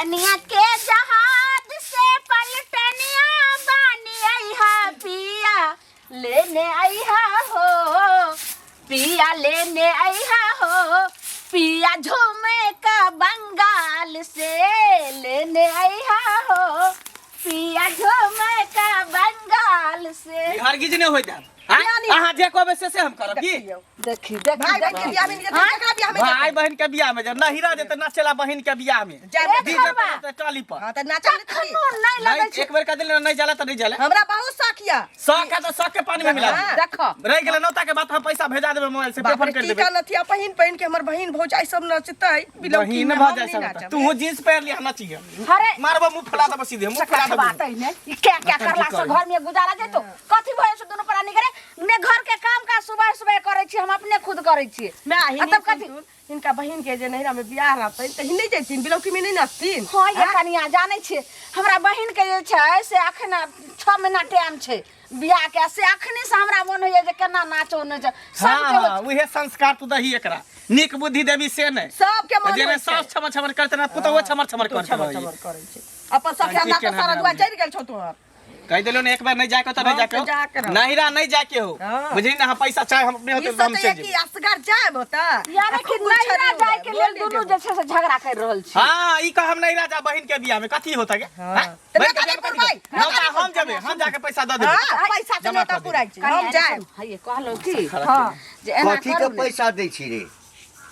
कनिया के जहाज से पलटनिया बानी आइहा पिया लेने आइहा हो, पिया लेने आइहा हो, पिया झूमे का बंगाल से लेने आइहा हो, पिया झूमे का बंगाल से। हरगिज नहि होइत आब। आँय? अहाँ जे कहबै से से हम करब की? देखियौ। देखी देखी। भाई बहन के देखी बियाह में नहीं जेतै, केकरा बियाह में जेतै? भाई बहन के बियाह में जे नहिरा जेतै नचेला बहन के बियाह में। जाय एक डीजे खरबा। पर जेतै टाली पर। हाँ, तऽ नाचल नहि थी। कखनो नहि लगै नहीं छै। एक बेर कह देले नहीं जाला तऽ नहीं जाला। हमरा बहुत शौक यऽ। शौक है तऽ शौक के पानी में मिला हाँ। दे। देखो रहि गेलै नौता के बात, हम पैसा भेजा देबै मोबाइल से बाप पेपर रे, कर की देबै। का नथिया पहिन पहिन के हमर बहिन भौजाई सब नचतै बिलौकी बहिन में, भऽ हम जाइ नहि सब नाचब। तू जींस पहिर लिया नचिहे। अरे मारबो मुंह फुला देबो सीधे, मुंह फुला देबो। बात है ने ई क्या क्या नौटंकी करला से करी। घर में गुजारा जेतो? कथी भय से दुनू प्राणी करे ने? घर के काम काज सुबह सुबह करै छी, हम अपने खुद करै छी। मैं आही आ नहीं तब कथी? सुनतुन, हिनका बहिन के जे नैहरा में बियाह रहतनि तऽ ही नहि जैथिन, बिलौकी में नहि नचथिन? हाँ ये कनिया, जानै छियै हमरा बहिन के जे छै से अखन 6 महीना टाइम छै बियाह के, से अखने से हमरा मन होइया जे केना नाचो नच हाँ सबके हाँ, उहे संस्कार तू दही, एकरा नीक बुद्धि देबी से नहि। सबके मन जेना होइ छै। सास छमर छमर करते ना, पुतोहो छमर छमर करते छमर रहै। छमर करै छै अपन सब की हमरा केना तऽ सारा बनाबी? दुआ चढ़ि गेल छौ तोहर। कहि देलियौ ने एक बार नहि जाके तऽ नहि हाँ, जाके तऽ जाके हो, रह। नहिरा नहि जाके हो। हाँ। बुझली ना? हम पैसा चाहे हम अपने ई होते तो हम सोचैया चलि कि जेबै। असगर जायब ओतऽ यानी आ कि खूब नैहरा छड़ी जाय के उड़ायब, लेल बोल दुनू देबो। जे छै से झगड़ा कर रहल छी। हाँ, ई कह हम नहिरा जा बहिन के बियाह में कथी होता गे? हाँ। हाँ? तऽ बहिन के नौता बियाह में कथी पुरबै, होता? नौता हम जेबै, हम जाके पैसा दऽ देबै। हाँ, पैसा से जमा नौता कऽ देबै। पुराइ छै, कनिया हम जायब। हइये कहलहुँ की हाँ। जे एना कथी के करू ने। पैसा दै छी रे?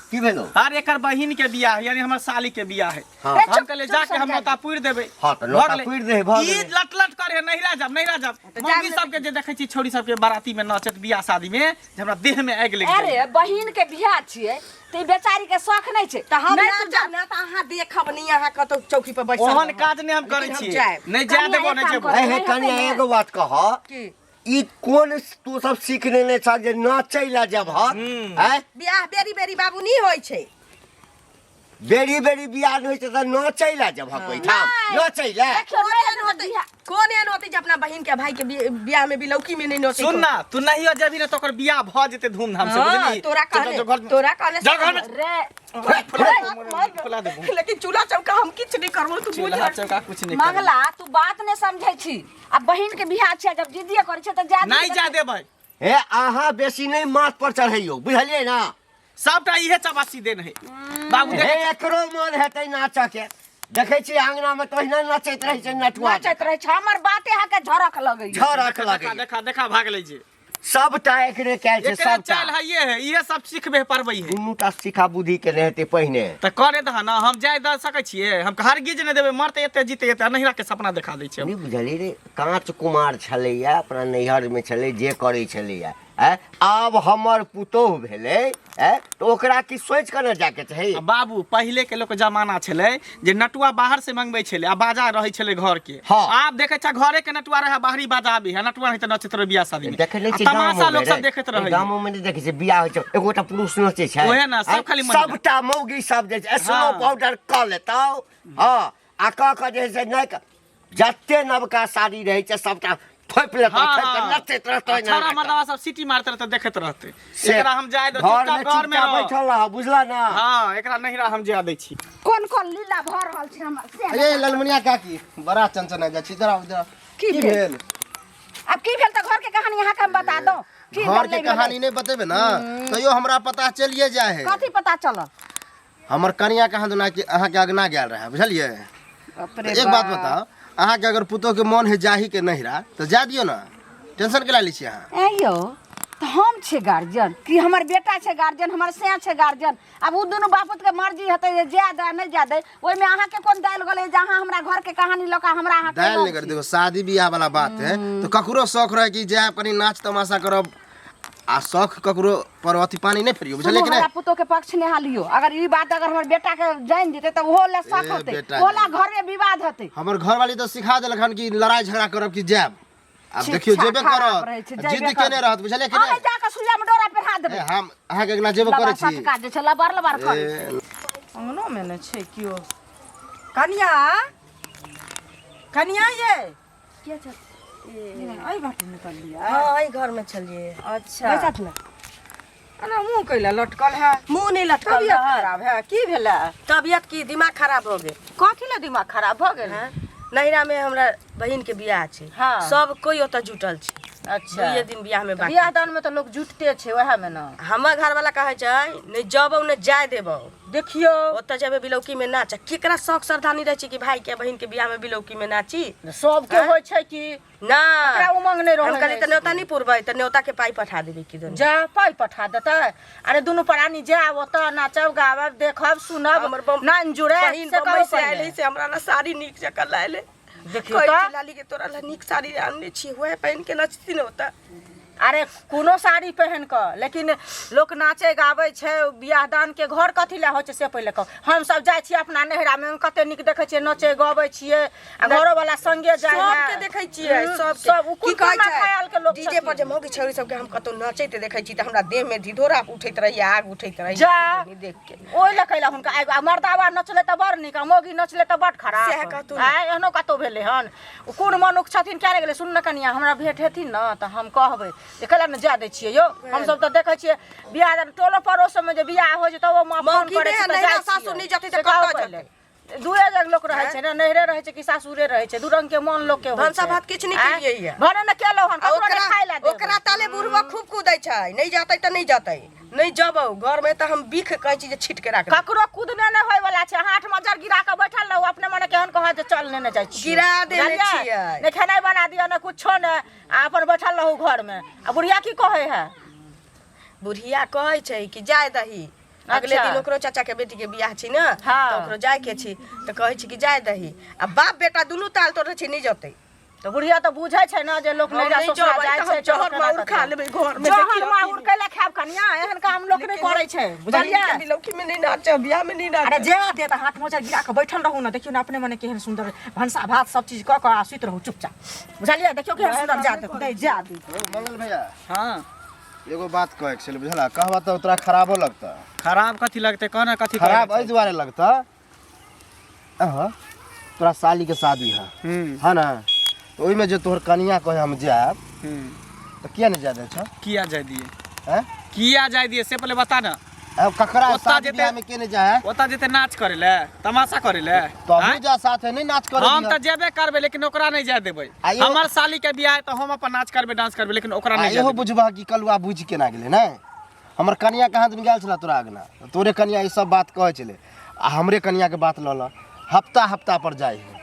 की भेलो? अरे एकर बहिन के बियाह है, यानी हमर साली के बियाह है। हाँ। ए, हम चुप, कहले चुप जाके हम समझा नौता पूरि देबै। हाँ, तऽ नौता भऽ गेलै। पूरि देबै, भऽ ई गेलै। लट लट करे नहिरा जाब नहिरा जाब। तऽ मम्मी जायब। सबके जे देखै छी छौड़ी सबके बाराती में नाचत बियाह शादी में, जे हमरा देह में आगि लागि अरे जाइए। बहिन के बियाह छियै तऽ ई बेचारी के शौख नहि छै। तऽ हम नहि तू नाचब ना तऽ अहाँ देखब नहि, अहाँ कतौ चौकी पर बैसल ओहन रहब। काज नहि हम करै लेकिन हम छियै। जायब। नहि जाय कनिया, देबो एक नहि काम जेबो। करू। हे नहि कनिया, होतै ने। एगो बात कह। की? ई कोन तू सब सीख लेने छ जे नाचै ला जब हैं? बियाह बेरी बेरी बाबू नहीं होइ छै। बेरी बेरी बियाह नहि होइ छै तऽ नाचै ला जब ओहिठाम नहि। नाचै ला? देखियौ, कोन नहि एहन होतै, बियाह- कोन एहन होतै जे अपना बहिन के भाई के बियाह में बिलौकी में नहीं नचै? सुन ना, तू नहियो जेबही ने तऽ ओकर बियाह भऽ जेतै धूमधाम से। हाँ, बुझली? तोरा कहने जो घर में- तोरा कहने जा घर में। रे फुला देबो, फुला देबो। लेकिन चूल्हा चौका हम किछु नहीं करबो, तू बुझ। चूल्हा चौका कुछ नहीं करबै। मंगला, तू बात नहि समझै छी। आ बहिन के बियाह छै, जब जिद्दिए करै छै तऽ जा नहि जा देबै। हे, अहाँ बेसी नहि माथ पर चढ़ैयौ, बुझलियै ना? सबटा इहे चबासी देन है बाबू। हे देख, एकरो मन हेतै नाचऽ के। देखै छी आंगना में तहिना नचैत रहै छै नटुआ। नाचैत रहै छै, हमर बाते अहाँके झरक लगैया। झरक देखा लगैया। देखा देखा, भाग लै छै। सबटा एकरे कैल छै। एकरे सबटा चाल है ये है, इहे सब सिखबे परबै है। दुनूटा सिखा बुद्धि के नहि हेतै पहिने। तऽ करे दह ना, हम जाय दऽ सकै छियै? हम हरगिज नहि देबै। मरते एते जीते एते नहिरा के सपना देखा दै छै। नहि बुझलियै रे, काँच कुमार छलैया, अपना नैहरमे छलै जे करै छलैया। आँय, आब हमर पुतोहु भेलै, आँय, तऽ ओकरा कि सोचि कऽ ने जायके चाही? आ बाबू, पहिले के लोक जमाना छलै जे नटुआ बाहर से मंगबै छलै आ बाजा रहै छलै घर के। हाँ। आब देखै छ घरे के नटुआ रहै, बाहरी बाजा आबी है, नटुआ नहीं तऽ नचैत रहै बियाह शादी में। देखै नहि आ छियै तमाशा गामोमे लोक सब रे? देखैत रहै। गामोमे नहि देखै छियै बियाह होइ छै, एगोटा पुरुष नचै छै? ओहे ने, सब आँय, खाली महिला। सबटा मौगी सब जे छै स्नो हाँ। पाउडर कऽ लेतौ। हँ, आ कऽ कऽ जे है से नहि जते नवका साड़ी रहै छै सबटा थोपि लेतौ, हाँ, थोपि कऽ हाँ। नचैत रहतौ। आ छौड़ा मर्दावा सब सीटी मारते रहते, देखैत रहते। एकरा हम जाय दो, घर में चुपचाप घर में चुपचाप रह। बैठल रह, बुझला ना? हाँ, एकरा नहिरा हम जाय दै छी। कोन कोन लीला भऽ रहल छै हमर से अरे ललमुनिया काकी, बड़ा चनचना जाइ छी। इधर आउ, इधर आउ। की की भेल? भेल? आब की भेल तऽ घर के कहानी अहाँके हम बता दो की घर भेल, के नहि भेलै? कहानी नहि बतेबे ना तैयो हमरा पता चलिए जाए है। कथी पता चलल? हमर कनिया कहाँ दुना के अहाँके अगना गेल रहे, बुझलियै? बाप तऽ एक बात बताउ, अहाँके अगर पुतोह के मन है जाही के नहिरा तऽ जा दियौ ना, टेंशन केला लै छी अहाँ? ऐं यौ, तऽ हम छियै गार्जियन कि हमर बेटा छै गार्जियन, हमर सैं छै गार्जियन? आब ओ दुनू बापूत के मर्जी हेतै जे जाय दै नहि जाय दै, ओहिमे अहाँके कोन दालि गेलै जे अहाँ हमरा घर के कहानी लऽ कऽ हमरा अहाँ दालि नहि कर। देखो, शादी बियाह वाला बात है तो ककरो शौक रहे कि जायब कनी नाच तमाशा करब, आ शौक ककरो पर अथी पानी नहि फेरियौ, बुझलियै सुनू, कि नहि? हमरा पुतोह के पक्ष नहि अहाँ लियौ। अगर ई बात अगर हमर बेटा के जानि जेतै तऽ ओहो लए शक ए, होतै, बेटा ओहो लए घर में विवाद होतै। हमर घरवाली तऽ सिखा देलक हन कि लड़ाई झगड़ा करब कि जायब। आब शिक्षा देखियौ, जेबे खराब रहै छै, करत, जेबे जिद करत। केने रहत, बुझलियै कि अहाँ नहि? जाकऽ सुइया में डोरा पहिरा देबै। ए, हम अहाँके अगना जेबो करै लबार छी। सटका जे छै, लबार लबार करै छै। ए, अंगनोमे ने छै केओ। कनिया, कनिया ये के छै? एहि बाटे निकललियै? हाँ, एहि घरमे छलियै। अच्छा। बैसत ने। अना मुँह कैला लटकल है? मुँह नहीं लटकल तबियत रहल। खराब है की भेला? तबियत की दिमाग खराब हो गेल। कथी ला दिमाग खराब भऽ गेल? हैं? नैहरा में हमरा बहिन के बियाह छै। हाँ। सब कोई ओतऽ जुटल छै। अच्छा। दुइये दिन बियाह में बाकी। बियाह दान में तऽ लोग जुटते छै वएह में न। हमर घर वाला कहै छै नहि जबौ नहि जाय देबौ। देखियौ ओतऽ जेबै बिलौकी में नाच। केकरा शौक श्रद्धा नहीं रहै छै कि भाई के बहिन के बियाह में बिलौकी में नाची? सबके होइ छै कि ना ओकरा उमंग नहि हम रहै कहलियै तऽ न्योता नहि पुरबै तऽ न्योता के पाइ पठा देबै कि दुनू। जा पाइ पठा देतै। अरे दुनू प्राणी जायब ओतऽ नाचब गाबब देखब सुनब हमर नान जुड़े बहिन से बम्बई कहू से आयल पहिले। है से हमरा ला साड़ी नीक जकाँ लायल है। देखियौ कहै तऽ। छै लाली के तोरा ला नीक साड़ी आनने छी, वएह पहिन के नचती ने ओतऽ। अरे कोनो साड़ी पहिन कऽ लेकिन लोक नाचै गाबै छै। बियाह दान के घर कथी लए होइ छै से पहिले कहू। हमसब जाइ छियै अपना नैहरा मे कते नीक देखै छियै नचै गबै छियै आ घरो वाला संगे जाइ है। सबके देखै छियै। सबके सब उ की कुन कहै कुन छै ख्याल के लोक डीजे पर जे छथिन। मौगी छौरी सबके हम कतौ नचैत देखै छी तऽ हमरा देह में धिधोरा उठैत रहैया, आग उठैत रहैया जा देख के। ओहि लए कैला हुनका आगि आ मर्दावा नचलै तऽ बड़ नीक आ मौगी नचलै तऽ बड़ खराब। सएह कहतू ने। आँय एहनो कतौ भेलै हन? ओ कोन मनुख छथिन किया नहि गेलै? सुन ने कनिया, हमरा भेंट हेथिन ने तऽ हम कहबै जे कैला ने जाय दै छियै यौ। हमसब तऽ देखै छियै बियाह दान टोलो पड़ोस मे जे बियाह होइ छै तऽ ओहिमे फोन मौगी करै नहि छै तऽ नैहरा जाइ सासुर छियै। नहि जेतै तऽ से कहू कतऽ पहिले। जेतै? दुए जग लोक रहै छै ने, नैहरे रहै छै कि सासुरे रहै छै, दू रंग के मन लोक के होइ भनसा छै। भात किछु नहि आँय? केलियै ये। भने ने केलहुँ हन, आ ककरो नहि खाय लए देब। ओकरा ताले बुढ़वा खूब कूदै छै, नहि जेतै तऽ नहि जेतै, नहि जबौ घर में तऽ हम बिख कहै छी जे छीट के राख देबै। ककरो कूदने नहि होय वाला छै। हाथ में जर गिरा के बैठल रहू अपने मने केहन कहत जे चल नेने जाइ छी। गिरा देने बुझलियै? छियै। नहि खेनाइ बना दिअ नहि कुछो नहि आ अपन बैठल रहू घर में। आ बुढ़िया की कहै है? बुढ़िया कहै छै कि जाय दही। अगले अच्छा। दिन ओकरो चाचा के बेटी के बियाह छै ने। हाँ। तऽ ओकरो जाय के छै तऽ कहै छै कि जाय दही आ बाप बेटा दुनू ताल तोड़ै छै नहि जेतै। तऽ बुढ़िया तऽ बुझै छै ने जे लोक हम नैहरा नहि ससुरा जेबै जाइ तऽ छै हम जहर केना माहुर कतै। खा लेबै घर में। जहर देखियौ माहुर कैला खायब कनिया? एहन काम लोक नहि करै छै बुझलियै? बहिन के बिलौकी में नहि नाचब, बियाह में नहि अरे नाचब। जे दे तऽ हाथ मोजा गिरा कऽ बैठल रहू ने। देखियौ ने अपने मने केहन सुन्दर भनसा भात सब चीज कऽ कऽ आ सुति रहू चुपचाप बुझलियै? देखियौ केहन सुन्दर जा दे नहि जा दे। यौ मंगल भैया। हाँ एगो बात कहै के छलै बुझला, कहबा तऽ तोरा खराबो लगतऽ। खराब कथी लगतै कह ना कथी खराब एहि दुआरे लगतऽ, अहाँ तोरा साली के शादी है है ना, तऽ ओहिमे जे तोहर कनिया कहे हम जायब तऽ किया नहि जाय दै छौ? किया जाय दिए? हैं? किया जाय दिए से पहले बता ना। अब ककरा ओतऽ शादी जेतै- बियाह में के नहीं जाए? ओतऽ जेतै नाच करे ले तमाशा करे ले। तो आँय? हमहूँ जा साथ है नहीं नाच करे हम दिहऽ। तऽ जेबे करबै लेकिन ओकरा नहि जाय देबै। आ इहो- हमर साली के बियाह है तऽ हम अपन नाच करबै डांस करबै लेकिन ओकरा आ नहि जाय इहो देबै। बुझबह कि कलुआ बुझि केना गेलै ने। हमर कनिया कहाँ दिन गेल छलै तोरा अगना, तोरे कनिया ई सब बात कहै छलै आ हमरे कनिया के बात लऽ लऽ हफ्ता हफ्ता पर जाइ है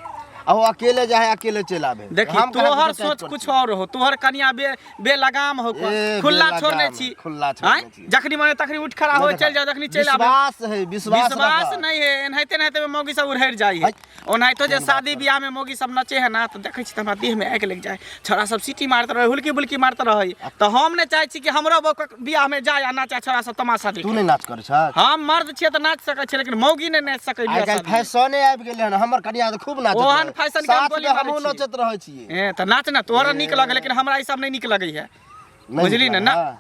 आ ओ अकेले जाइ है अकेले चलि आबै है। देखी हम कहाँ तोहर किछो टाइट सोच करै कुछ छियै। और हो, तोहर कनिया बे बेलगाम हो, ए, खुला बेलगाम, छोड़ने छी। खुला छोड़ने आँय? छी। जखनी मने तखनी उठ खड़ा हो नहीं चल जाओ जखनी चलि आबे। विश्वास है, विश्वास विश्वास रखऽ। नहीं है। एनाहिते एनाहिते में मौगी सब उड़हरि जाइ है। है। ओनाहितो जे शादी बियाह में मौगी सब नचे है ना तऽ देखै छी तऽ हमरा देह में आगि लागि जाइ, छोरा सब सीटी मारैत रहै हुलकी बुलकी मारैत रहै। तऽ हम नहि चाहै छी कि हमरो बहू के बियाह में जाय आ नाचे छोरा सब तमाशा तू देखे। नहि नाच करै छह? हम मर्द छियै तऽ नाच सकै छियै लेकिन मौगी नहि नाचि सकै आइ बियाह काल्हि शादी में। फैशने आबि गेलै हन। हमर कनिया तऽ खूब नाचैत ओहन रहै। फैशन के हम साथ गोली मे मारै हमहूँ छियै। नचैत रहै छियै। ए तऽ नाच ने तोहरा नीक लगै लेकिन हमरा ई सब नहि नीक लगै है। नहि बुझली नीक ने लगै ना है?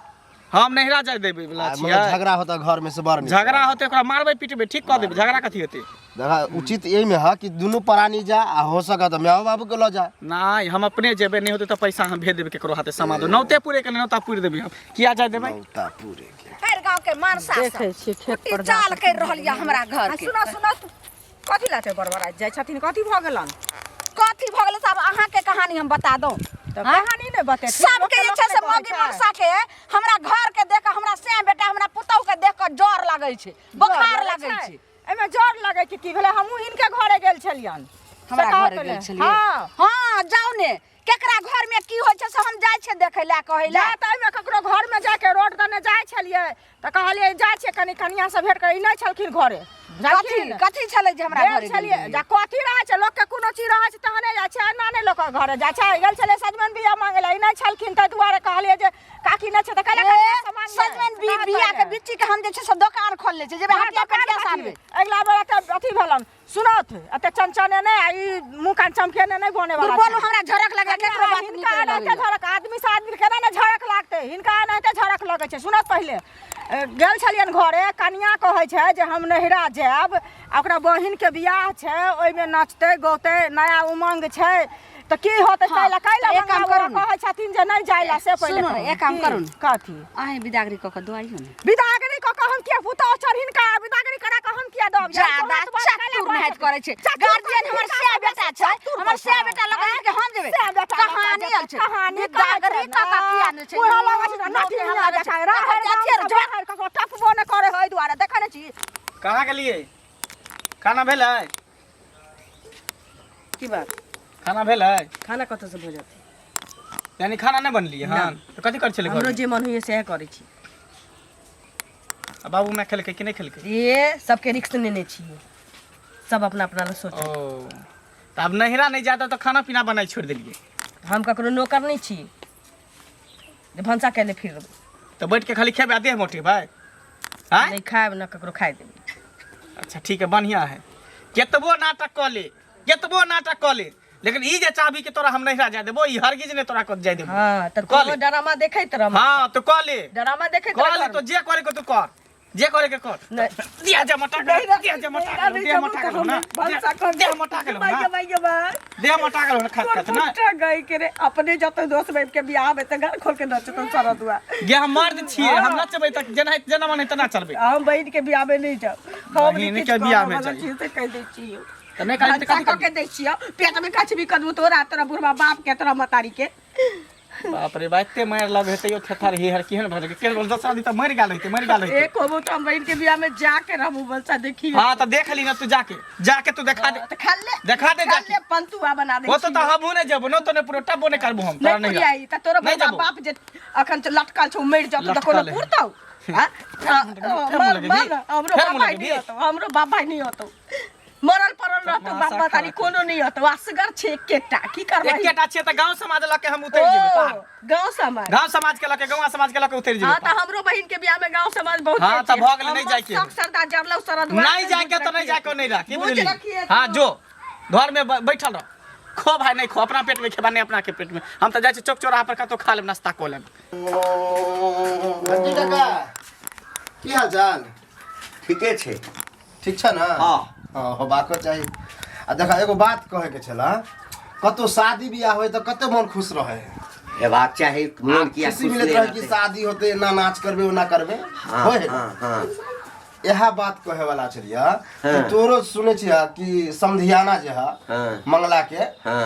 हम नैहरा जाय देबै वला आ, छियै। मगर झगड़ा होता घर में से बड़ नीक झगड़ा लगै। होतै ओकरा मारबै पिटबै ठीक कऽ देबै, झगड़ा कथी होतै? देखा उचित एहिमे है कि दुनू प्राणी जा आ हो सकत तऽ माओ बाबू के लऽ जा। नहि हम अपने जेबै, नहि होतै तऽ पैसा हम भेज देबै केकरो हाथे समाद नौते पूरे के नौता पूरि देबै हम। किया जाय देबै? नौता पूरे के फेर गाँव के मानसा सब देखै छियै खेत पर कुट्टी चाल कर रहल यऽ हमरा घर आ के। सुनऽ सुनऽ कथी लाटे बड़बड़ाइत जाइ छथिन? कथी भऽ गेलनि? कथी भऽ गेलै सब अहाँके कहानी हम बता दौं। तऽ कहानी नहि बतेथिन। सबके जे छै से मौगी मनसा के हमरा घर के देख कऽ हमरा सैं बेटा हमरा पुतहु के देख कऽ जर लगै छै, बोखार लगै छै। एहिमे जर लगै छै की भेलै? हमहूँ हिनके घरे गेल छलियनि। हमरा से कहऽ घरे पहिले। गेल छलियै? हाँ। हाँ जाउ ने, केकरा घर में की होइ छै से हम जाइ छियै देखै लए कहै लए। जा तऽ एहिमे ककरो घर में जाके रोड दने जाइ छलियै तऽ कहलियै जाइ छियै कनि कनिया से भेंट करै, ई नहि छलखिन घरे। कथी बुझलखिन? कथी छलै जे हमरा गेल घरे गेल छलियै रहियै? जा कथी रहै छै लोकके कोनो चीज रहै छै तहने जाइ छै, एना नहि लोकके घरे जाइ छै। गेल छलियै सजमनि बिया मांगे लए, ई नहि छलखिन ताहि दुआरे कहलियै जे काकी नहि छै तऽ कहलियै कनिया से मांग ले। सजमनि से बिया के कहलियै। बिच्ची के हम जे छै से दोकान खोलने छियै, जेबै हाँ, हटिया दोकान कटिया से कथी? आनबै। अगिला बेर एते अथी भेलन सुनत एते चमचने नहि आ ई मुँह कान चमकेने नहि बने दूर वाला बोलू छै। हमरा झड़क लगै केकरो बात हिनका नीक नहि एनाहिते लगैया। झड़क आदमी से आदमी केना ने झड़क लागतै, हिनका एनाहिते झड़क लगै छै। सुनत पहिले गेल छलियनि घरे, कनिया कहै छै जे हम नैहरा जायब आ ओकरा बहिनके बियाह छै ओहिमे नचतै गौतै, नया उमंग छै, तऽ की होतै हाँ, ताहि लए कैला एक काम मंगला करू ने। कहै छथिन जे नहि जाय लए से पहिले सुनू ने, कहू। एक काम की? करू ने। कथी अहीं बिदागरी कऽ कऽ दुआरियो ने बिदागरी कऽ कऽ हम किया पुतोह चढ़िनका बिदागरी करा कऽ हम किया दब ज्यादा चतुर नाहित करै छै गार्जियन हमर से बेटा छै हमर से बेटा लग के हम जेबै कहानी आल छै कहानी बिदागरी कऽ कऽ किया नहि छै बूढ़ा लगै छै नाटी मिया जकाँ राहर जाथिए रे, राहर ककरो टपबो नहि करै है दुआरे देखै नहि छी कहाँ गेलियै खाना भेलै की बात खाना भेलै खाना कतऽसँ भऽ जेतै यानी खाना नहि बनलियै हन तऽ कथी करै छलै हमरो घरमे जे मन होइए सएह करै छी आ बाबू माय खेलकै कि नहि खेलकै ए सबके रिक्स नेने छियै सब अपना अपना लए सोच ओ तऽ आब नहिरा नहि जादा तऽ खाना पीना बनाइ छोड़ि देलियै हम ककरो नौकर नहि छी जे भनसा केने फिरबै तऽ बैठ के खाली खेबै आ देह मोटेबै आँय नहि खायब ने ककरो खाय देबै अच्छा ठीक है बढ़िया है केतबो नाटक कऽ ले केतबो नाटक कऽ ले लेकिन ई जे चाहबी कि तोरा हम नहिरा जाय देबो ई हरगिज नहि तोरा कऽ जाय देबो हाँ तऽ कऽ ले। कोनो ड्रामा देखैत रह हाँ तो कऽ ले ड्रामा देखैत कऽ रह ले तो जे करे के तू कर जे करे के कर नहीं। दिया जा मोटा के दिया जा मोटा के दिया मोटा के ना दिया मोटा के ना दिया मोटा के ना खत खत ना गई के रे अपने जते दोस्त बैठ के बियाह में त घर खोल के नचतन सारा दुआ गे हम मर्द छियै हम नचबै तक जेना जेना मन तेना चलबै हम बहिन के बियाह में नहीं जाब हम बहिन के बियाह में जाई। से कह दै छियो तऽ नहि कहली तऽ भनसा कथी कऽ के दै छियो पेट में कछ भी कदू तोरा तोरा बुढ़वा बाप के तोरा मतारी के बाप रे बा एते मारि लब हेतै यो थेथर हिहर केहन भऽ गेल केहन दोसरा दिन तऽ मरि गेल होइतै मरि गेल होइतै एक होबो तो हम बहिन के बियाह में जाके रहबू बलसा देखी हाँ तऽ देख ली ना तू जाके जाके तू देखा दे तो खा ले देखा दे खा जाके ले पंतुआ बना दे वो तो तऽ हमहूँ नहि जेबो न तो नहि पूरा टबो नहि करबो हम तोरा नहीं नहि पुरियाई त तोरा नहीं बुढ़वा जेबो। बाप जे अखन तो लटकल छौ मरि जात त कोनो लटकल है। पुरतौ हाँ? फेर मुँह लगेबही? मर, हमरो फेर मुँह बाप भाई लगेबही? नहीं होतौ हमरो बाप भाई नहीं होतौ मरल पड़ल रहतौ बाप मासा महतारी खा कोनो नहीं होतौ असगर छै एकेटा की करबै एकेटा छियै तऽ गाँव समाज लऽ के हम उतरि जेबै पार गांव समाज गाँव समाज के लऽ के गाँव समाज के लऽ के उतरि जेबै हाँ पार। तऽ हमरो बहिन के बियाह में गांव समाज बहुत हाँ, जाइ तऽ भऽ गेलै, नहि हमर जाइके। शौक श्रद्धा जरलौ सरदुआ नहीं जाके तो नहीं जाके नहीं रह की बुझ बुझली रखिए हाँ तू। जो घर में बैठल रह खो भाई नहीं खो अपना पेट में खेबा नहीं अपना के पेट में हम तो जाइ छी चौक चौराहा पर कतौ खा लेब नाश्ता कऽ लेब रंजी काका की हाल चाल ठीके छै ठीक छ ने हाँ। हाँ होबाको चाही आ देखा एगो बात कहे के छला कतौ शादी बियाह होय तऽ कते मन खुश रहे हेबाक चाही मन किया खुशी खुश मिलैत नहि रहे कि रहतै? शादी होते एना नाच करबे ओना करबे हाँ होय है हाँ हाँ इएह बात कहे वाला छलियै कि हाँ। तोरो सुनै छियै कि समधियाना जे है हाँ। मंगला के हाँ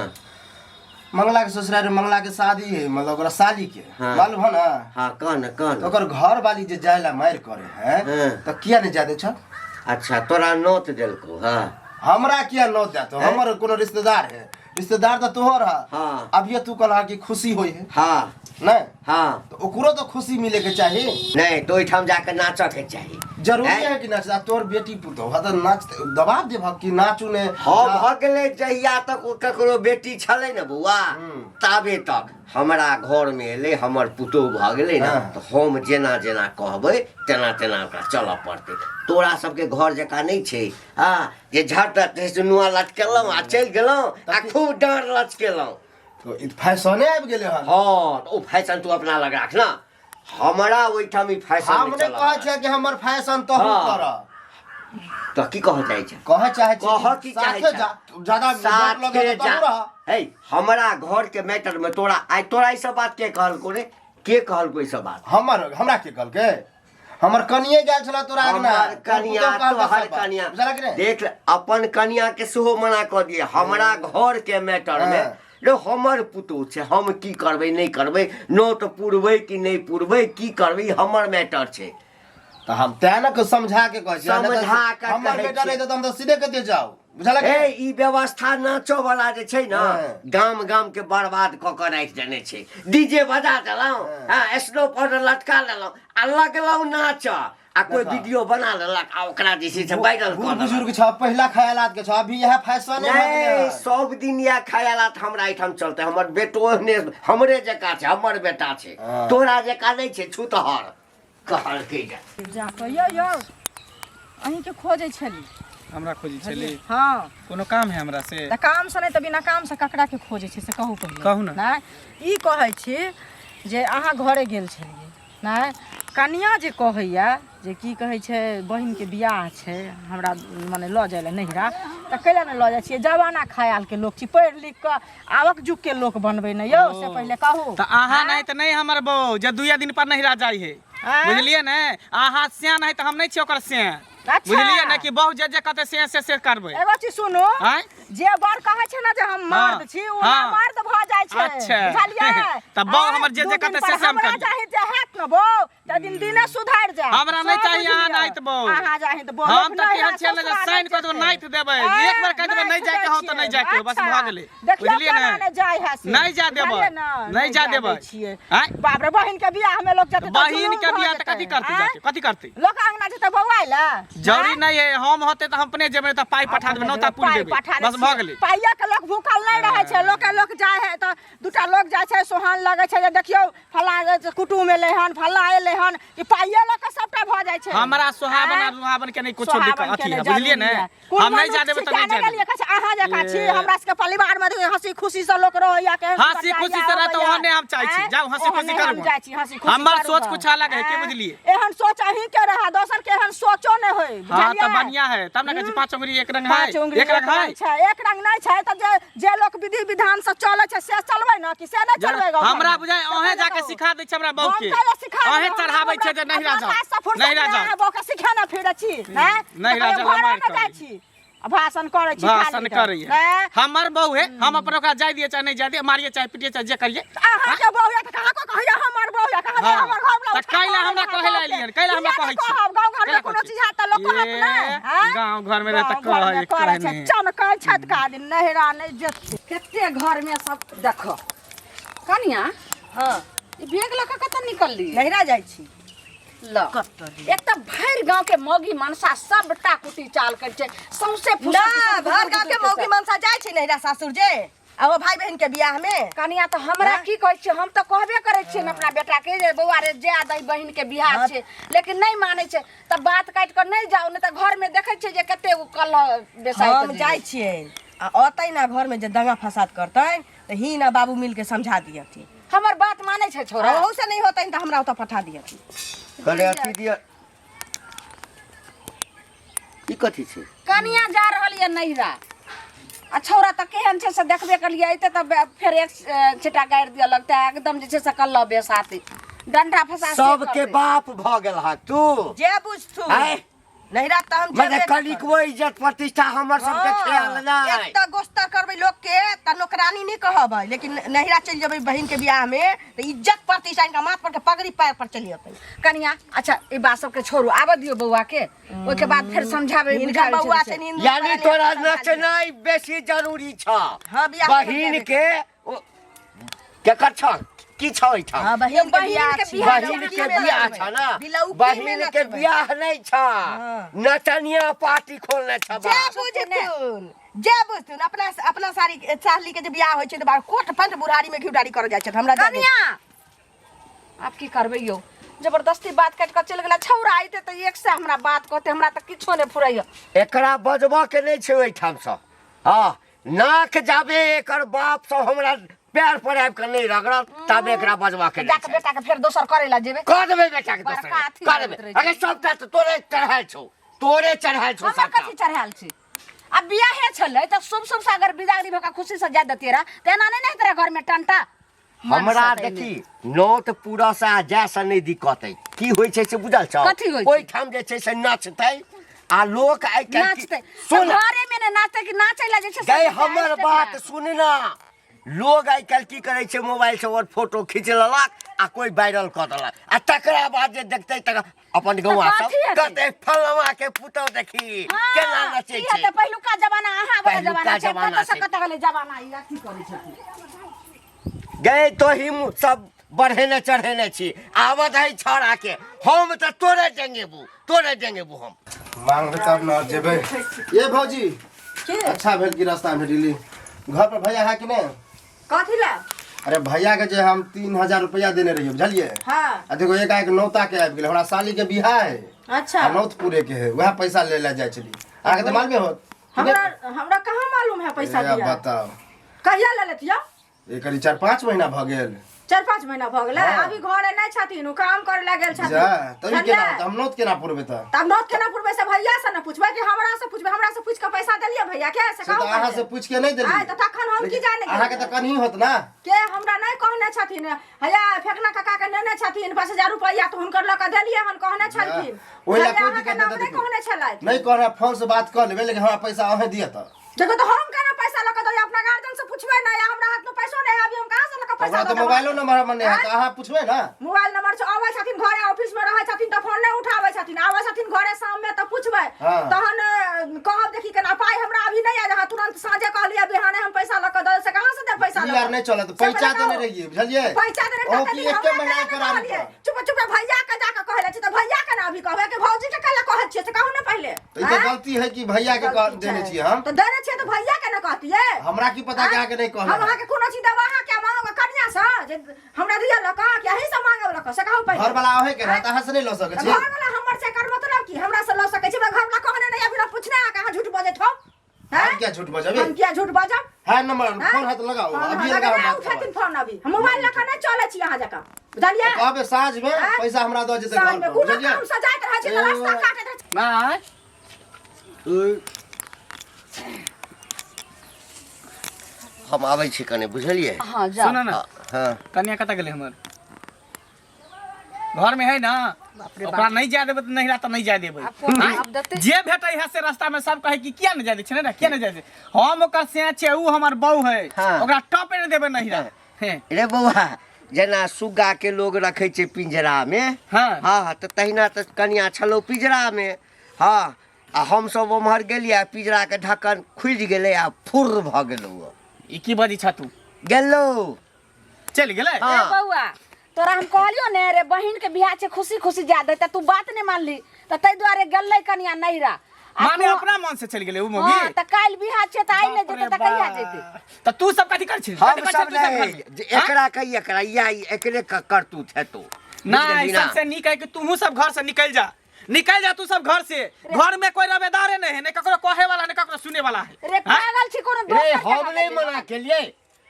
मंगला के ससुराल में मंगला के शादी है मतलब ओकरा साली के हाँ। मालूम है ना हाँ कह न कह तो न ओकर घर वाली जे जाय ला मारि करे है हाँ। तो किया नहीं जाय दै छ अच्छा तोरा नोत देलकौ हाँ हमरा किया नोत देतो हैं? हमर कोनो रिश्तेदार है रिश्तेदार तो तोहर है हाँ। अभी तू कहला कि खुशी होई है हाँ नहीं हाँ तो ओकरो तो खुशी मिले के चाही नहीं तो ओहिठाम जाके नाचऽ के चाही जरूरी हैं? है कि नाच आ तोहर बेटी पुतोह है तो नाच दबाव देबह कि नाचू ने हाँ भऽ गेलै जहिया तक ओ ककरो बेटी छलै ने बौआ ताबे तक हमरा घरमे एलै हमर पुतोह भऽ गेलै ने हाँ। तऽ हम जेना जेना कहबै तेना तेना ओकरा चलऽ पड़तै तोरा सबके घर जकाँ नहि छै हँ जे झट से नुआ लटकेलहुँ आ चलि गेलहुँ आ खूब डाँड़ लचकेलहुँ तो ई फैशने आबि गेलै हन हँ तऽ ओ फैशन तू अपना लग राख ने हमरा ओहिठाम ई फैशन हम नहि नहि चलऽ कहै छियै कि हमर फैशन तहू हाँ। कर तऽ की कहऽ जाइ छै कहऽ चाहै छी कहऽ की चाहै साथे छै? जा ज्यादा डर लगे साथे तऽ जा तहू रह हे हमरा घर के मैटर में तोरा आइ तोरा ई सब बात के कहलको रे के कहलको ई सब बात हमर हमरा के कहलकै हमर कनिए गेल छला तोरा अगना हमर कनिया तोहर कनिया बुझलक कि नहि देख ले, अपन कनिया के सेहो मना कऽ दिए हमरा घर के मैटर में हाँ। रे हमर पुतोह छै हम की करबै नहि करबै नोत पुरबै कि नहि पुरबै की करबै ई हमर मैटर छै तऽ हम तें ने समझा के कहै छियै नहि तऽ समझा के हमर कहै बेटा छियै। नहि तऽ हम तऽ सीधे कते जाउ बुझलक हे ई व्यवस्था नाचो वाला जे छै ने हाँ। गाम गाम के बर्बाद कऽ कऽ राखि देने छै डीजे बजा देलहुँ हँ स्नो पाउडर लटका लेलहुँ आ लगलहुँ नाच आ कोई देखा। वीडियो बना लेलक आ ओकरा जे छै से वायरल बूढ़ कऽ देलक बुजुर्ग छ पहिला खयालात के छ अभी इएह फैशन नहि सब दिन इएह खयालात हमरा एहिठाम चलतै हमर बेटो ओहने हमरे जकाँ छै हमर बेटा छै हाँ। तोरा जकाँ नहि छै छूतहर कहलकै जे जा कऽ यौ यौ अहीँके खोजै छली हमरा खोजै छली हँ कोनो काम है हमरा से तऽ कामसँ नहि तऽ बिना कामसँ ककराके खोजै छै से कहू पहिले कहू ने। नहि ई कहै छी जे अहाँ घरे गेल छलियै नहि कनिया जे कहैया जे की कहै छै बहिनके बियाह छै हमरा मने लऽ जाइ लए नैहरा तऽ कैला नहि लऽ जाइ छियै जमाना खयालके लोक छी पढ़ि लिख कऽ आबक युगके लोक बनबै ने यौ से पहिले कहू तऽ अहाँ नहि तऽ नहि हमर बहू जे दुइये दिन पर नैहरा जाइ है आँय? बुझलियै ने अहाँ सियान है तऽ हम नहि छियै ओकर सियान अच्छा। बुझलियै ने कि बहु जे जे कहतै से से से करबै एगो चीज सुनू आँय? जे बर कहै छै ने जे हम मर्द हाँ, छी ओ ना हाँ। मर्द भऽ जाइ छै अच्छा। बुझलियै तऽ बौ आँय? हमर जे दू जे दिन कहतै पर से से हम हमरा करबै। जाहि जे हैत ने बौ तऽ दिन दिने सुधरि जायत हमरा नहि सब चाही अहाँ बुझि लिअ। नाइत बौ। अहाँ जाहि तऽ बौ हम लोक तऽ नैहरा केहन छियै ने जे ससुरा साइन कऽ देबै, जेतै। नाइत देबै। आँय, एक बेर कहि देबै, नहि नाइत जाइके हौ तऽ दै नहि जाइके हौ, बस छियै। भऽ गेलै। देखियौ बुझलियै केना ने? नहि जाइ है से। नहि जाय देबै। बुझलियै ने? नहि जाय देबै। दै छियै। आँय? बाप रे बहिन के बियाह में लोक जेतै तऽ बहिन जुलूम के भऽ बियाह तऽ जेतै। कथी करतै आँय? जाके कथी करतै लोक अंगना जेतै बौआइ लए जरूरी नहि है हम होते तऽ हम अपने जेबै तऽ पाइ पठा देबै नौता पूरि पाइ देबै पठा दै बस भऽ छियै। गेलै पाइया के लोक भूखल नहि रहै छै लोक के लोक जाइ है तऽ दूटा लोक जाइ छै सोहान लगै छै जे देखियौ फल्लाँ जे कुटुम एलै हन फल्लाँ एलै हन ई पाइये लऽ कऽ सबटा भऽ जाइ छै हमरा सोहावन आ आँय? रुहावन के नहि कुछो सोहावन दिक्कत के अथी नहि है बुझलियै जरूरी ने है। कोन हम नहि मनुख जा देबै छी, तऽ नहि किया जा गेलियै? देबै कहै छै, अहाँ जकाँ छी ए। हमरा सबके परिवार मे देखियौ हंसी खुशी से लोक रहैया केहन हंसी सुन्दर खुशी जाइया, से रहतै, अबैया। ओहने हम चाहै छी। आँय? जाउ, हंसी खुशी ओहने करू। हम जाइ छी हंसी खुशी हमर करू सोच गऽ। कुछ अलग है, की आँय? बुझलियै? एहन सोच अहीं के रहै दोसर के एहन सोचो नहि होय हाँ बुझलियै तऽ बढ़िया है तब ने कहै छी पाँच उंगली एक रंग है पाँच उंगली एक रंग है छै एक रंग नहि छै तऽ जे जे लोक विधि विधान से चलै छै से चलबै ने कि से नहि चलबै गाँव हमरा घरमे? बुझाय से अहें पहिले जाके कहू। सिखा दै छै हमरा बहू हम के कैला सिखा देबै? अहें चढ़ाबै छै जे नहिरा अपना जाउ काजसँ फुर्सत नहिरा नहि जाउ अहाँ बहू के सिखेने फिरै छी हैं? नहिरा तऽ जाउ, कहियो घरो मारि नहि जाइ करै। छी आ भाषण करै छी भाषण खाली तऽ। करैए हैं? हमर बहू है हम अपन ओकरा जाय दिए चाहे नहीं जाय दिए मारिए चाहे पीटिए चाहे जे करिए तऽ अहाँके बहू यऽ तऽ कहाँ को कहैया हमर बहू यऽ कहाँ हाँ। हमर घर वाला तऽ कैला हमरा कहै लए एलियै हन? कैला हमरा कहै छी? कहब गाँव घर कैला में कोनो कहै छी? चीज हैत तऽ लोक कहत ए, नहि हैं? गाँव घर में रहै तऽ गाँव घरमे कहै करै कहै छै नहि। चमकै छथि काज नहिरा नहि जेतै कते घरमे सब देखो कनिया हँ ई बैग लऽ कऽ कतऽ निकलली नैहरा जाइ छी ल एक तऽ भरि गाँव के मौगी मनसा सबटा कुटी चाल करै छै सौंसे फुसुर ना फुसुर भर गाँव के फुसुर मौगी मनसा जाइ छै नैहरा सासुर जे आ ओ भाई बहिन के बियाह में कनिया तऽ हमरा हाँ? की कहै छियै हम तऽ कहबे करै छियै ने अपना बेटा के जे बौआ रे जाय दही बहिन के बियाह हाँ। छै लेकिन नहि मानै छै तऽ बात काटि कऽ नहि जाउ नहि तऽ घर में देखै छियै जे कते ओ कलह बेसाहि हम जाइ छियै आ अतै ना घर में जे दंगा फसाद करतै तऽ ही ना बाबू मिल के समझा दियथिन हमर बात मानै छै छोरा ओहू से नहीं होतै तऽ हमरा ओतऽ पठा दियथिन कहले अथी दिअ ई कथी छै कनिया जा रहल यऽ नैहरा आ छौड़ा तऽ केहन छै से देखबे करलियै अयतै तऽ फेर एक छिटा गाड़ि दिअ लगतै एकदम जे छै से कल्लह बेसाती डंडा फसा से सबके करतै। बाप भऽ गेल हा तू जे बुझथु आँय? नैहरा तऽ हम मने जेबे कनिकबो इज्जत प्रतिष्ठा हमर सबके ख्याल हाँ, एक नहि तऽ गोस्तर करबै लोक के तऽ नौकरानी नहि कहबै लेकिन नैहरा चलि जेबै बहिन के बियाह में तऽ इज्जत प्रतिष्ठा इनका माथ पर के पगड़ी पैर पर चलि जेतै कनिया अच्छा ई बात सबके छोड़ू आबऽ दियौ बौआ के ओहिके बाद फेर समझाबै हिनका बुझाबै बौआ छै छै हिन्दू यानी तोरा नचनाइ बेसी जरूरी छ हाँ, बियाह में बहिन जेबे के केकर छ की छ एहिठाम हाँ बहिन के बहिन बियाह के छी। बियाह बहिन के में बियाह नचबै। छ ना बिलौकी में बहिन के नचबै। बियाह नहि छ हाँ। नचनिया पार्टी खोलने छ जे बा बुझथुन जे बुझथुन अपना अपना सारी साली के जे बियाह होइ छै तऽ बाहर कोट पैंट बुढ़ारी में घी डारी करऽ जाइ छथि हमरा जाने। कनिया आब की करबै यौ जबरदस्ती बात काटि कऽ चलि गेला छौड़ा अयतै तऽ एक से हमरा बात कहतै हमरा तऽ किछो नहि फुरैया एकरा बजबऽ के नहि छै ओहिठामसँ हँ नाक जाबे एकर बाप सब हमरा पैर पर आबि कऽ नहि रगड़त ताबे एकरा बजबऽ के नहि जाके छै बेटा के फेर दोसर करै लए जेबै कऽ देबै बेटा के दोसर बड़का अथी कऽ लगैत देबै रहै छै। अरे सबटा तऽ तोरे चढ़ायल छौ तोरे चढ़ायल छौ हमर सबटा कथी चढ़ायल छै आ बियाहे छलै तऽ शुभ शुभ से अगर बिदागरी भऽ कऽ खुशी से जाय दैतियै रहए तऽ एना नहि ने हेतै रहए घरमे टंटा हमरा देखी नौत पूरा से आ जाय से नहि दिक्कत अइ की होइ छै से बुझल छौ कथी होइ छै? ओहिठाम जे छै से नचतै आ लोक आइ काल्हि नाचतै सुन घरे मे ने नाचतै कि नाचै लए जे छै से गै हमर स्टेज बात पर। सुन ना लोग आइ काल्हि की करै छै मोबाइल से ओकर फोटो खींच लेलक आ कोइ वायरल कऽ देलक आ तकरा बाद जे देखतै तकर अपन गौआ सब कथी हेतै? कहतै फलवा के पुतौ देखी हाँ, केना नचै ई छै हेतै पहिलुका जमाना अहाँ वाला पहिलुका जमाना छै जमाना कतऽ से छै। कतऽ गेलै जमाना ई अथी करै छथिन गए तोही सब बढ़ेने चढ़ेने छी आबत है छौड़ा के हम तऽ तोरे डेंगेबू तोरे डेंगेबू हम मांगबै तब न जेबै ये भौजी अच्छा भेल कि रास्ता में भेटली घर पर भैया है कि नहीं कथी ला अरे भैया के जे हम 3000 रुपया देने रहिए बुझलिए हाँ आ देखो एकाएक नौता के आबि गेलै हमरा साली के बियाह है अच्छा आ नौत पूरे के है वएह पैसा ले ले जाइ छली अहाँके तऽ मालूमे होत कि नहि? हमरा हमरा कहाँ मालूम है पैसा ए, दिया बताओ कहिया ले लेतिया एक करीब 4-5 महीना भऽ गेल। 4-5 महीना भऽ गेलै। हँ। अभी घरे नहि छथिन, ओ काम करे लए गेल छथिन। जा तभी बुझलियै? केना तऽ हम नोत केना पुरबै तऽ? तब नोत केना पुरबै से भैया से ने पूछबै कि हमरा से पूछबै? हमरा से पूछ के पैसा देलियै भैया के से से कहू तऽ अहाँ से पहिले। पूछ के नहि देलियै। आँय, तऽ तखन हम की जाने अहाँके तऽ कन्ही होत ना। के हमरा नहि कहने छथिन। हैया फेकना काका के नेने छथिन 5000 रुपैआ, तऽ हुनकर लऽ कऽ देलियै हन, कहने छलखिन। ओहि लए भैया कोइ अहाँके दिक्कत नाम नहि नहि देखियौ। कहने छलथि। नहि कहने, फोन से बात कऽ लेबै, लेकिन हमरा पैसा अहें दिअ तऽ। देखो तऽ हम केना पैसा लऽ कऽ देबै? अपना गार्जियन से पूछबै नहि? हमरा हाथ में पैसो नहि है अभी, हम कहाँ से लऽ कऽ पैसा ओकरा दऽ तऽ देबै? मोबाइलो नंबर हमर नहि है, तऽ अहाँ पूछबै ने। मोबाइल नंबर छै, अबै छथिन घरे, ऑफिस में रहै छथिन तऽ फोन नहि उठाबै छथिन। आबै छथिन घरे शाम में तऽ पूछबै। हाँ। तहन कहब देखी केना पाइ हमरा अभी नहि आयल। अहाँ तुरंत साँझे कहलियै बिहाने हम पैसा लऽ कऽ दऽ, से कहाँ से देब पैसा ई लऽ आर कऽ? नहि चलत। से पैसा पहिले देने कहू। रहियै, बुझलियै? पैसा देने ओहो रहियै, की हमरा एके केना महीना नहि करारी कहलियै? पर। चुप चुप, भैया के जाके कहै लै छी तऽ भैया के ने अभी कहबै कि भौजी के कैला कहै छियै, से कहू ने पहिले। तऽ ई तऽ आँय? गलती है कि भैया के कह गलती देने छै। छियै हम। तऽ देने छियै तऽ भैया के ने कहतियै। हमरा की पता कि अहाँके नहि कहने हम है। अहाँके कोनो चीज देब अहाँके मांगब कनिया से जे हमरा दिअ लऽ कऽ कि अहीं से मांगब लऽ कऽ, से कहू पहिले। घर वाला अहें के रहत, अहाँ से नहि लऽ सकै छी? घर वाला हमर छै, एकर मतलब की हमरा से लऽ सकै छी? हमरा घर वाला कहने नहि, अभी ना पूछने अहाँके, अहाँ झूठ बजैत हो। हम हैं? किया झूठ बजबै? हम किया झूठ बजब? है नंबर? हैं? फोन है तऽ लगाउ। हाँ, अभी हाँ, लगाउ, लगाउ, बात उठेथिन करब। फोन अभी। हम मोबाइल लऽ कऽ नहि चलै छी अहाँ जकाँ, बुझलियै? कहबै साँझ में हैं? पैसा हमरा दऽ जेतै साँझ घर में पर, कोनो बुझलियै? काम से जाइत रहै छी तऽ रास्ता काटैत रहै छी। माय। हम आबै छी कने, बुझलियै? हाँ, जाओ। सुन ना। हँ। कनिया कतऽ गेलै हमर? घर में है ना? ओकरा नहीं जाय देबै तऽ नहिरा तऽ नहीं जाय देबै। आब कोन- आँय? आब देतै? जे भेटै है से रास्ता में सब कहै कि किया नहीं जाय दै छै ने, किया नहीं जाय दै? हम ओकर से छै, उ हमर बहू है। हाँ। ओकरा टपे नहीं देबै नहिरा। हे। रे बौआ, जेना सुग्गा के लोग रखै छै पिंजरा में, हाँ। हाँ, तऽ तहिना तऽ कनिया छलौ पिंजरा में। हाँ, आ हमसब ओम्हर गेलियै आ पिंजरा के ढक्कन खुलि गेलै आ फुर्र भऽ गेलौ। ई की बजै छह तू? गेलौ। चलि गेलै। हाँ। रे बौआ, तोरा हम कहलियो ने रे, बहिन के बियाह छै, खुशी खुशी जा दे, तऽ तू बात नहि मानली, तऽ ताहि दुआरे गेलै कनिया नैहरा। आ माने तू- अपना मन से चलि गेलै उ मौगी। हाँ, तऽ काल्हि बियाह छै तऽ आइ नहि बाप जेतै रे तऽ कहिया बाप। जेतै? तऽ तू सब कथी करै छी? हम कथी करै सब छी तू सब नहि घरमे? जे एकरा कही, एकरा या एकरे करतूत हेतौ। नहीं, बुझलिही ना? सबसे नीक है कि तूहू सब घर से निकल जा, निकल जा तू सब घर से। घर में कोई रवेदारे नहीं है, नहीं ककरो कहे वाला, नहीं ककरो सुने वाला है। रे हाँ? पागल छी कोनो रे दोसर हम जगह नहीं गेलै। मना केलियै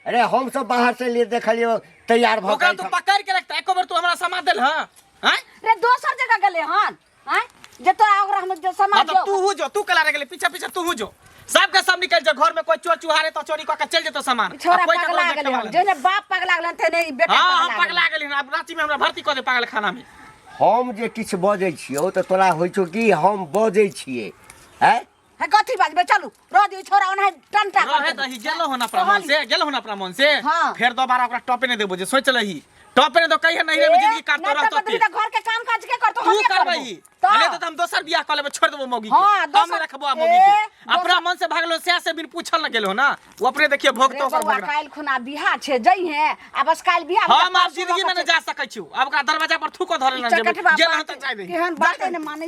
अरे, हम सब बाहर से लिए देखलियै तैयार भऽ ओकरा गेल तू छल। पकड़ के रखता, एको बेर तू हमरा समा देल। हां हैं? रे दोसर जगह गेलै हन आँय, जे तोरा ओकरा हम जे समा हाँ तो दियौ। तू हूँ जो, तू कला रह गेलै पीछे पीछे, तू हूँ जो, सबके सब निकल जा। घर में कोई चोर चुहारे तो चोरी कऽ के चल जेतो सामान। छोरा आ कोई ककरो पगला देखे गेलै वाला हन। नहीं। जेहने बाप पगला गेलै तेहने ई बेटा। हाँ, हम पगला पगला गेली हन। आब रांची में हमरा भर्ती कऽ दे पागल खाना में। हम जे किछु बजै छियौ तऽ तोरा होइ छौ कि हम बजै छियै हैं? है कथी बाजबै? चलू रह दियौ, छोरा ओनाहि टंटा रहे दही। गेलो हन अपना मन से, गेलो हन अपना मन से। हाँ। फेर दोबारा ओकरा टपे नहीं देबो, जे सोच लही टपे नहीं दो, कहिए नहीं रे जिंदगी काटतो रहतो नहीं ते। तऽ घर के काम काज के करतो? तू हमे करबही? करबो। अरे तो हम दोसर बियाह कऽ लेबै, छोड़ देबो मौगी के। हाँ, हम दोसर- नहीं रखबो आ मौगी के। ए, अपना मन से भागलो से बिन पूछल न गेलो ना, वो अपने देखिए रे भोगतो ओकर बौआ, भोगना। काल्हि खुना बियाह छै, जइहे आ बस काल्हि बियाह। हम आब जिंदगी में नहीं जा सकै छी, आब ओकरा दरवाजा पर थूको धरे न जेबै। चकटवा गेल हन बात तऽ जाय दही। केहन बाते ने मानै।